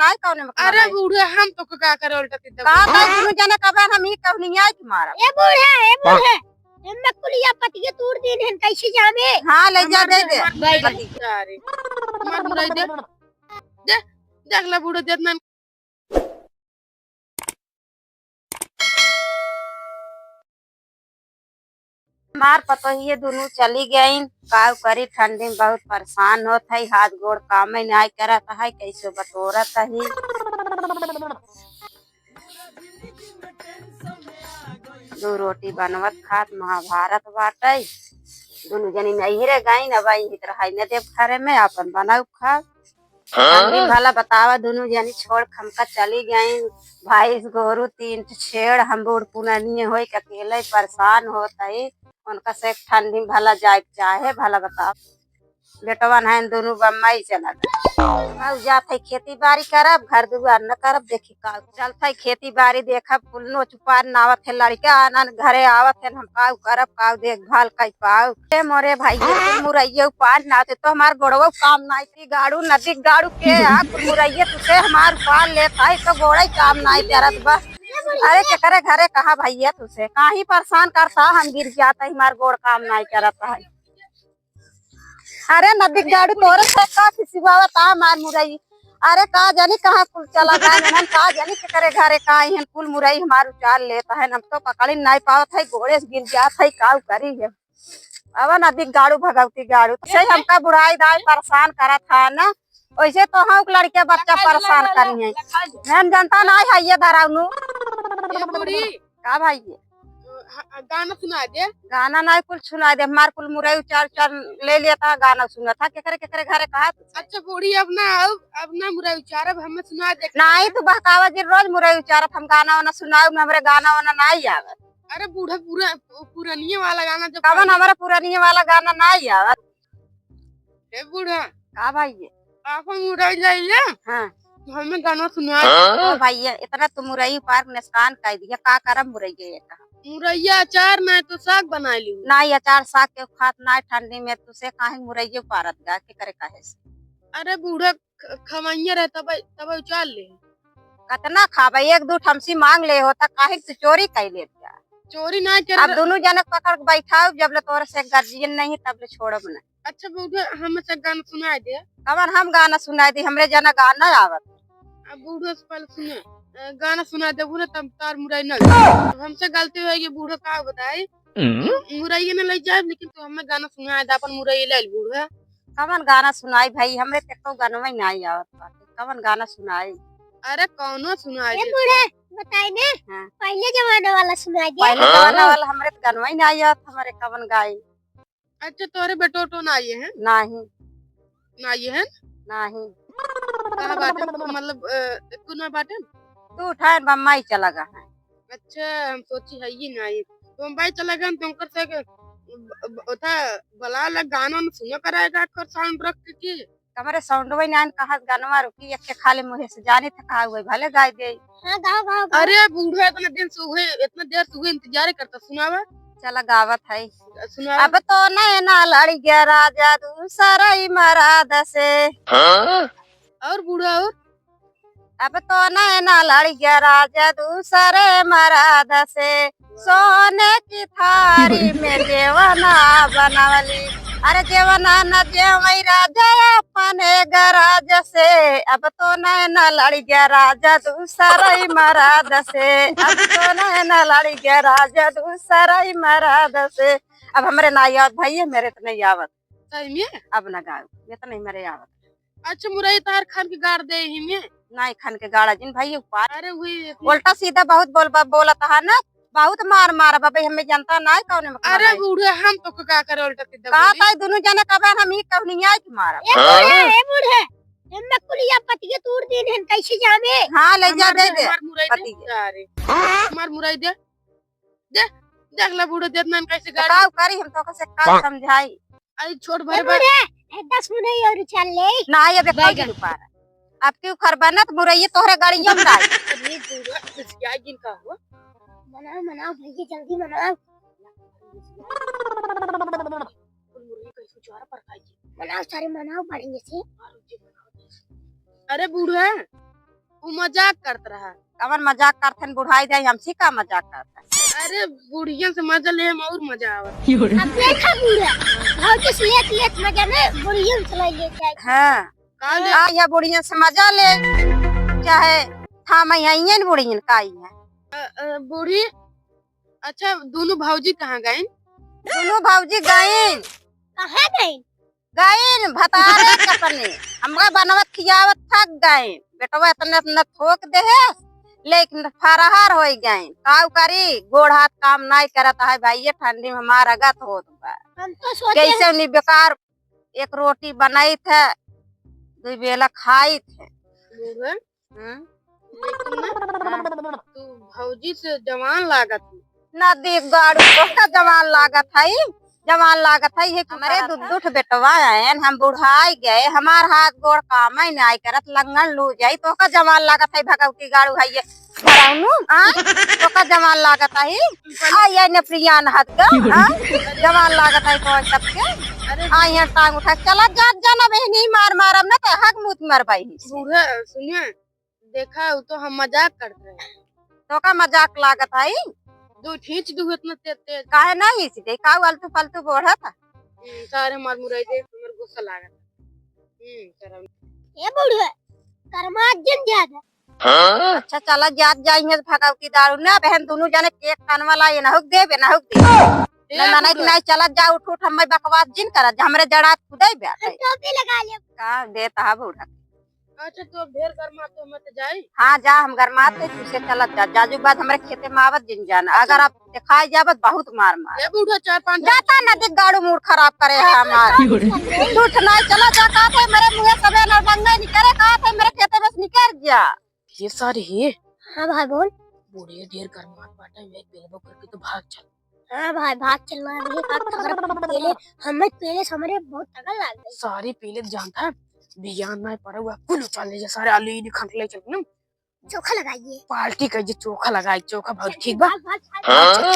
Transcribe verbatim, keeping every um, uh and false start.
आई कौने में अरे कमाई? बूढ़े, हम तो का करे उल्टा सीधा का बोल। ताई दुनू जने कबे हम ई कहनी आई के मारब। ए बूढ़े, ए बूढ़े, एमे कुलिया पतिया तूर दिन हन, कैसे जावे? हाँ, ले जा, दे दे। अरे, मार मुरई दे। दे, देख ले बूढ़े, दे ना। हमार पतोहिए दुनू चली गईन, काउ करी, ठंडी में बहुत परेशान होत है, हाथ गोड़ कामे नाई करत है, कैसे बटोरत है। दो रोटी बनवत खात महाभारत बाटे। दुनू जनी नैहरे गईन, अब आई हित रहाई न देव घरे में, आपन बनाऊ खाओ। हाँ? ठंडी भला बतावा, दुनू जनी छोड़ खमका चली गईन। भैंस गोरू तीन ठो छेड़, हम बूढ़ पुरानिये होई के अकेले परेशान होत हई। उनका से ठंडी भला जाए के चाहे, भला बतावा। बेटवन हैं दुनू बम्बई चला गए। अब जात है खेती बाड़ी करब, घर दुआर न करब, देखी का चलत है खेती बाड़ी देखब, कुल नोच उपार नावत है लड़का, आनन घरे आवत है, हम काउ करब, काउ देखभाल कई पाउ। ए मोरे भाई, कुल मुरैया उपार नावत है, तो हमार गोड़वा काम नाई थी, गाड़ू नदी गाड़ू के, आ कुल मुरैया तुसे हमार उपार लेत है, तो गोड़े काम नाई करत बा। अरे केकरे घरे कहा भैया तुसे, काहे परेशान करता, हम गिर जात है, हमार गोड़ काम नाई करत है। अरे नदी गाड़ू तोरे से का खिसियावत आ मार मुरई। अरे का जानी कहाँ कुल चला गए, मनन का जानी केकरे घरे का आइहन, कुल मुरई हमार उचार लेत है, हम तो पकड़ी नाई पावत है, गोड़े से गिर जात है, काउ करी है। अब नदी गाड़ू भगवती गाड़ू, तो सही हमका बुढ़ाई दाई परेशान करत है ना, वैसे तो हम लड़के बच्चा परेशान करी हैं। मैम जनता ना है ये धराउनू। ए बूढ़ी। का भाई ये? अ, ह-, गाना सुना दे। गाना नाई कुल सुना दे, हमार कुल मुरई उचार उचार ले लेता, गाना सुनत है, केकरे केकरे घरे कहा तू? अच्छा बूढ़ी, अब ना, अब, अब ना मुरई उचार, अब हमें सुना दे। नाई तू बहकावा जी, रोज मुरई उचारत, हम गाना वाना सुनाऊ में हमरे गाना वाना नाई आवत। अरे बूढ़ा, पूरा, पुरानिये वाला गाना जब कवन पहले हमारा पुरानिये वाला गाना नाई आवत। ए बूढ़ा। का भाई ये? आपन मुरई ले ले। हाँ। तो हमें गाना सुना। ओ भाई ये, इतना तो मुरई पार नुकसान कर दिया, का करब मुरई के ये का? मुरैया अचार ना तो साग बना ली। ना ये अचार साग के खात ना ठंडी में, तुसे काहे मुरैये पारत गा, के करे काहे से? अरे बूढ़ा ख-, खवैया रहे तब, तब उचार ले। कतना खाबे, एक दू ठमसी मांग ले होता, काहे तू चोरी कर लेत गा? चोरी ना कर अब दोनों जनक पकड़ के बैठाओ, जब ले तोरे से गार्जियन नहीं तब ले छोड़ब ना। अच्छा बूढ़ा, हमें से गाना सुनाई दे। कवन हम गाना सुनाई दी, हमरे जना गाना आवत। अब बूढ़ा से पहले सुने, अ, गाना सुनाई देबू ना तब तार मुरई न। अब हमसे गलती हो गई बूढ़ा, का बताई? हम्म। मुरई न ले जाए, लेकिन तू हमें गाना सुनाई दे, अपन मुरई ले ले बूढ़ा। कवन गाना सुनाई भाई, हमरे ते को गाना ही नहीं आवत बाटे। कवन गाना सुनाई? अरे कौनो सुनाई ए दे। बूढ़ा, बताई ने। हाँ। पहले जमाना वाला सुनाई दे। पहले हाँ? जमाना वाला हमरे तो गाना ही नहीं आवत, हमरे कवन गाई। अच्छा, तोरे बेटो तो ना आइए हैं? नाही। ना आइए हैं? नाही। कहाँ बाटे? मतलब, अ, तू ना बाटे? तू उठाए बम्बई चला गा है। अच्छा, हम सोची है ही ना आई। बम्बई चला गए तो उनकर से के, ब-, ब-, ओथा बला ला गाना न सुनो कराएगा कर साउंड रख के की? हमारे साउंड में नान कहा गाना रुकी, एक के खाली मुँह से जानी तो कहा हुए भले गाय दे। हाँ, गाओ, गाओ, गाओ। अरे बूढ़ा, इतना दिन से हुए, इतना देर से हुए इंतजार करता, सुनावा। चला गावत है। सुनावा। अब तो नैना लड़ गया राजा दूसरा ही मराद से। हाँ? और बूढ़ा और? अब तो नैना लड़ गया राजा दूसरे मराद से, सोने की थारी में जेवना बनवली। अरे जेवना न जेवई राजा अपने गराज से, अब तो नैना लड़ गया राजा दूसरा ही मराद से, अब तो नैना लड़ गया राजा दूसरा ही मराद से। अब हमरे ना याद भैया, मेरे तो नहीं आवत। सही में? अब ना गाओ, ये तो नहीं मेरे आवत। अच्छा मुरई तार खान के गाड़ दे ही में। नाई खान के गाड़ा जिन भाई ऊपर। अरे हुई इतनी उल्टा सीधा बहुत बोल, बोलत हा ना, बहुत मार मार बाबे, हमें जनता नाई कौन में अरे बूढ़े, हम तो का करे उल्टा सीधा का बोली? ताई दुनू जने कबे हम ही कहनी आई के मारब। ए बूढ़े, ए बूढ़े, एमे कुलिया पतिया तूर दिन हन, कैसे जावे? हाँ, ले जा, हमार दे दे, दे, हमार मुरई दे। पतिया। अरे, हमार मुरई दे। दे, देख ले बूढ़े, दे इतना कैसे तो गाड़ी। काउ करी हम तो कैसे काउ समझाई? आई छोट ए भरे बा। बूढ़े, ए दस मुरई और चल ले। ना, ये बेकार बैगन। की रुपा। अब क्यों खरबनत मुरई तोहरे गाड़ियों में आई। अरे बूढ़ा, घुसिया गिन का हो? मनाओ, मनाओ भैया, जल्दी मनाओ। मनाओ सारे, मनाओ बढ़िया से। अरे बूढ़ा, उ मजाक करत रहा। कवन मजाक करथन, बुढ़ाई जाई, हमसे का मजाक करथन? अरे, बुढ़ियन से मजा ले, हम और मजा आवत। अब देखा बूढ़ा, भौजी से लेत लेत मजा में बुढ़ियन से ले लेत जाए। हाँ। का ले? आ, या बुढ़ियन से मजा ले, चाहे थाम यहाँ बुढ़ियन का ही है। अ, अ, बूढ़ी, अच्छा, दोनों भौजी कहाँ गईन? दोनों भौजी गईन। कहाँ गईन? गईन भतारे के अपने, हमरा बनवत खियावत थक गईन। बेटवा इतना इतना थोक देहे, लेकिन फरहर होई गईन। काउ करी, गोड़ हाथ काम नाई करत है भाई, ये ठंडी में हमार अगत होत बा। हम तो सोचे जैसे उन्हीं बेकार एक रोटी बनाई थे, दो बेला खाई थे। बूढ़ा, हम्म? लेकिन ना, हाँ। तू भौजी से जवान लागत है। ना देख गाड़ू, तोहका जवान लागत है, जवान लागत है, ये हमरे दू दू ठो बेटवा आयन, हम बुढ़ाई गए, हमार हाथ गोड़ काम ही नाई करत, लंगन लू जाई, तोहका जवान लागत है, भगवती गाड़ू है ये, भरौनू, आ? तोहका जवान लागत है, आ ये ने प्रियान हद गा, आ? जवान लागत है तो सबके, आ यहाँ टांग उठा के चला जात जाना बहनी, मार मारब ना तो हक मुत मरबाई। बूढ़ा, सुनिए, देखा, उ तो हम मजाक करत रहे। तोका मजाक लागत है? दू खींच दू इतना तेज तेज। काहे ना खींच दे? काउ आलतू फालतू बोलत है? हम्म, सारे मार मुराई दे, हमर गुस्सा लागत है। हम्म, शर्म। ए बुढ़िया, गरमात जिन ज्यादा। हाँ? अच्छा, चला जात जाइए भगवती दारू ना, बहन दोनों जने एक कान वाला ये नहुक दे, बे नहुक दे। ए ना मना कि बुढ़िया। नहीं, चला जा, उठ उठ, हमें बकवास जिन करत, हमरे जड़ा खुदे बैठे। हम टोपी लगा ले। का देता है बूढ़ा? अच्छा, तो अब ढेर गरमात हो मत जाई। हाँ, जा, हम गरमात है, तुझसे चलत जा। जाजू के बाद हमरे खेते में आवत जिन जाना। अच्छा। अगर आप दिखाई जाबत, बहुत मार मार। ए बूढ़ा, चार पाँच जाता नदी गाड़ू मूड खराब करे है हमार। तू उठ नहीं चला जा, का थे मेरे मुँहे सबे नरबंगा निकरे, का थे मेरे खेते में से निकर जा। ये सारी है। हाँ भाई, बोल। बूढ़े ढेर गरमात बाटे, मैं बेलबो करके तो भाग चल। हाँ भाई, भाग चलना है, का खबर पहले, हमें पहले से हमरे बहुत तगड़ लाग गई। सारी पहले जानता है, बियान ना पड़ा हुआ, कुल उछाल ले जा, सारे आलू ही खंड ले चल ना। चोखा लगाइए। पार्टी कर जे चोखा लगाए, चोखा बहुत ठीक बा। भाग, भाग, भाग। हाँ?